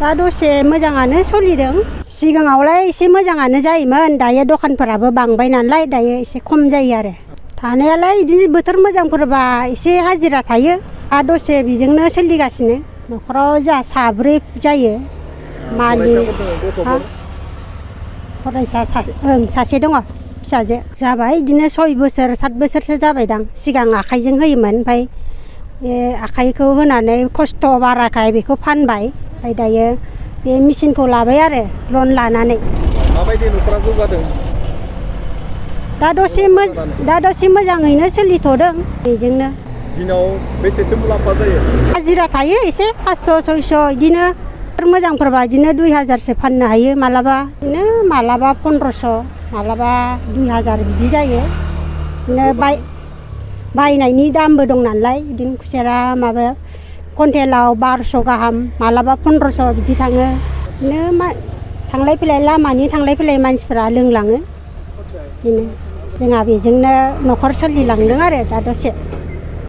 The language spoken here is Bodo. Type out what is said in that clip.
दा दसे मोजाङानो सोलिदों सिगाङावलाय एसे मोजाङानो जायोमोन दायो दखानफोराबो बांबाय नालाय दायो एसे खम जायो आरो थानायालाय बिदिनो बोथोर मोजांफोरबा एसे हाजिरा थायो दा दसे बेजोंनो सोलिगासिनो न'खराव जोंहा साब्रै जायो मालिक फरायसा सासे दङ फिसाजो जाबाय बिदिनो 6 बोसोर 7 बोसोरसो जाबायदां सिगां आखाइजों होयोमोन ओमफ्राय बे आखाइखौ होनानै खस्थ' बाराखाय बेखौ फानबाय ओमफ्राय दायो बे मेचिनखौ लाबाय आरो लन लानानै माबायदि न'खरा जौगादों दा दसे मोजाङैनो सोलिथ'दों बेजोंनो दिनाव बेसेसो मुलाम्फा जायो हाजिरा थायो एसे 500 600 बिदिनो मोजांफोरबा बिदिनो 2000सो फाननो हायो मालाबा बिदिनो मालाबा 1500 मालाबा 2000 बिदि जायो बिदिनो बायनायनि दामबो दं नालाय बिदिनो खुसेरा माबा कुइन्टेलाव 1200 गाहाम मालाबा 1500 बिदि थाङो बिदिनो थांलाय फैलाय लामानि थांलाय फैलाय मानसिफोरा लोंलाङो बिदिनो जोंहा बेजोंनो न'खर सोलिलांदों आरो दा दसे